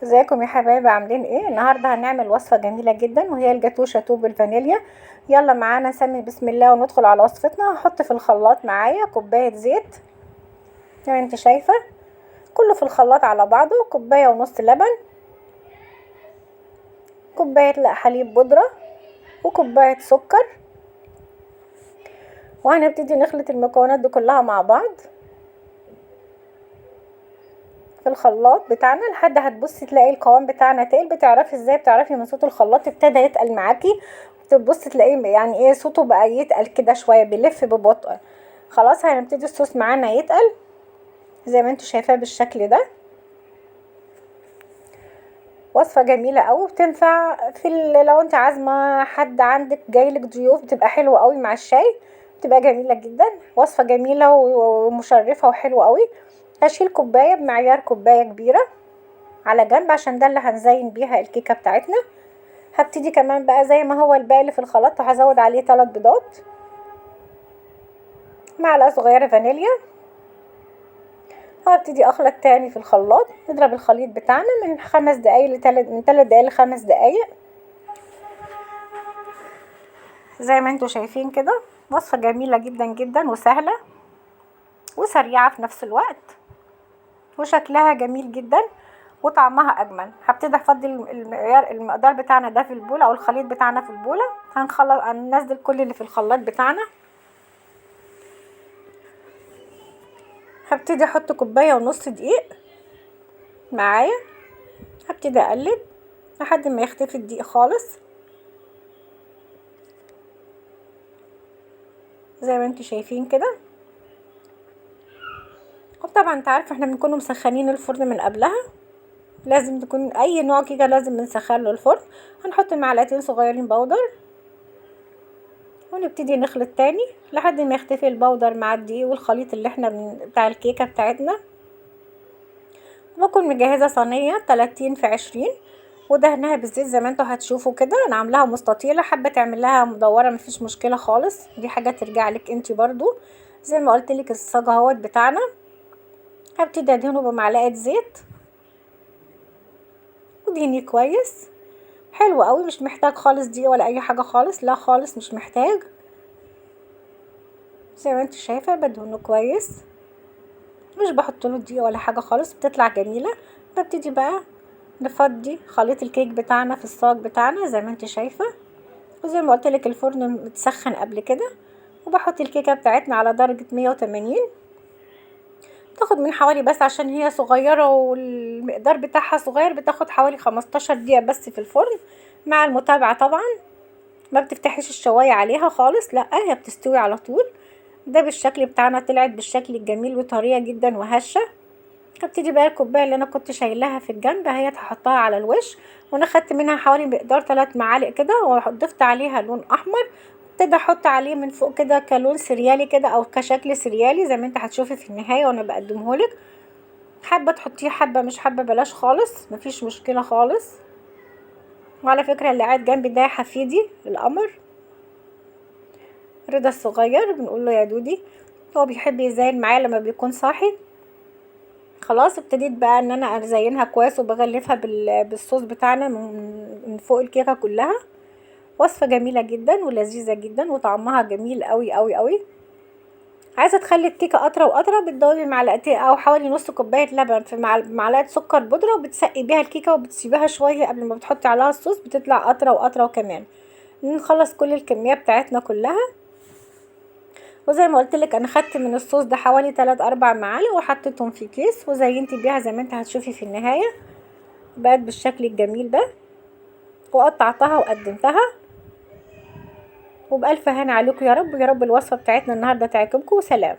ازيكم يا حبايبي؟ عاملين ايه؟ النهارده هنعمل وصفه جميلة جدا وهي الجاتو شاتو بالفانيليا. يلا معانا نسمي بسم الله وندخل على وصفتنا. هحط في الخلاط معايا كوباية زيت زي ما انت شايفه، كله في الخلاط على بعضه، كوباية ونص لبن، كوباية حليب بودره، وكوبايه سكر. وهنبتدي نخلط المكونات دي كلها مع بعض في الخلاط بتاعنا لحد هتبصي تلاقي القوام بتاعنا تقل. بتعرفي ازاي؟ بتعرفي من صوت الخلاط ابتدى يتقل معاكي، تبصي تلاقيه يعني ايه صوته بقى يتقل كده شوية، بيلف ببطء. خلاص هنبتدي الصوص معانا يتقل زي ما انتوا شايفاه بالشكل ده. وصفه جميلة قوي، بتنفع في لو انت عازمة حد عندك جايلك ضيوف، بتبقى حلوة قوي مع الشاي، بتبقى جميلة جدا. وصفه جميلة ومشرفه وحلوه قوي. هشيل كوباية بمعيار كوباية كبيرة على جنب عشان ده اللي هنزين بيها الكيكه بتاعتنا. هبتدي كمان بقى زي ما هو الباقي اللي في الخلاط هزود عليه 3 بيضات، معلقه صغيرة فانيليا، وهبتدي اخلط تاني في الخلاط. نضرب الخليط بتاعنا من 5 دقايق لتلات، من 3 دقايق ل5 دقايق زي ما انتوا شايفين كده. وصفه جميلة جدا جدا وسهلة وسريعة في نفس الوقت، وشكلها جميل جدا وطعمها اجمل. هبتدي افضي المقدار بتاعنا ده في البوله او الخليط بتاعنا في البوله. هننزل كل اللي في الخلاط بتاعنا. هبتدي احط كوباية ونص دقيق معايا، هبتدي اقلب لحد ما يختفي الدقيق خالص زي ما انتوا شايفين كده. وطبعا انت عارفه احنا بنكون مسخنين الفرن من قبلها، لازم تكون اي نوع كيكة لازم بنسخن له الفرن. هنحط معلقتين صغيرين بودر ونبتدي نخلط تاني لحد ما يختفي البودر مع الدقيق والخليط اللي احنا بتاع الكيكه بتاعتنا. بكون مجهزة صينية 30 في 20 ودهنها بالزيت زي ما انتوا هتشوفوا كده. انا عاملاها مستطيله، حابة تعمل لها مدورة مفيش مشكلة خالص، دي حاجة ترجع لك انتي برضو. زي ما قلت لك الصاج اهوت بتاعنا هبتدي ادهنه بمعلقه زيت ودهنيه كويس. حلو قوي، مش محتاج خالص دقيق ولا اي حاجة خالص، لا خالص مش محتاج. زي ما انت شايفه بدهنه كويس، مش بحط له دقيق ولا حاجة خالص، بتطلع جميلة. ببتدي بقى نفضي خليط الكيك بتاعنا في الصاج بتاعنا زي ما انت شايفه. وزي ما قلت لك الفرن متسخن قبل كده، وبحط الكيكه بتاعتنا على درجه 180. بتاخد من حوالي، بس عشان هي صغيرة والمقدار بتاعها صغير، بتاخد حوالي 15 دقيقة بس في الفرن مع المتابعة طبعا. ما بتفتحيش الشوايه عليها خالص، لا هي بتستوي على طول. ده بالشكل بتاعنا طلعت بالشكل الجميل وطريه جدا وهشه. هبتدي بقى الكوباية اللي انا كنت شايلاها في الجنب اهي هحطها على الوش، وانا خدت منها حوالي مقدار 3 معالق كده وضفت عليها لون احمر. ابتدي احط عليه من فوق كده كلون سريالي كده او كشكل سريالي زي ما انت هتشوفي في النهاية وانا بقدمهولك. حابة تحطيه حابة، مش حابة بلاش خالص، مفيش مشكلة خالص. وعلى فكرة اللي قاعد جنبي ده حفيدي القمر رضا الصغير، بنقول له يا دودي، هو بيحب يزين معايا لما بيكون صاحي. خلاص ابتديت بقى ان انا ازينها كويس وبغلفها بالصوص بتاعنا من فوق الكيكه كلها. وصفه جميلة جدا ولذيذه جدا وطعمها جميل قوي قوي قوي. عايزه تخلي الكيكه اطرى واطرى، بتدوبي معلقتين او حوالي نص كوباية لبن في معلقه سكر بودره، وبتسقي بيها الكيكه وبتسيبيها شوية قبل ما بتحطي عليها الصوص، بتطلع اطرى واطرى. وكمان نخلص كل الكمية بتاعتنا كلها. وزي ما قلت لك انا خدت من الصوص ده حوالي 3-4 معالق وحطيتهم في كيس وزينت بيها زي ما انت هتشوفي في النهاية. بقت بالشكل الجميل ده، وقطعتها وقدمتها. وبألف هنا عليكم يا رب، يا رب الوصفة بتاعتنا النهارده تعجبكم. وسلام.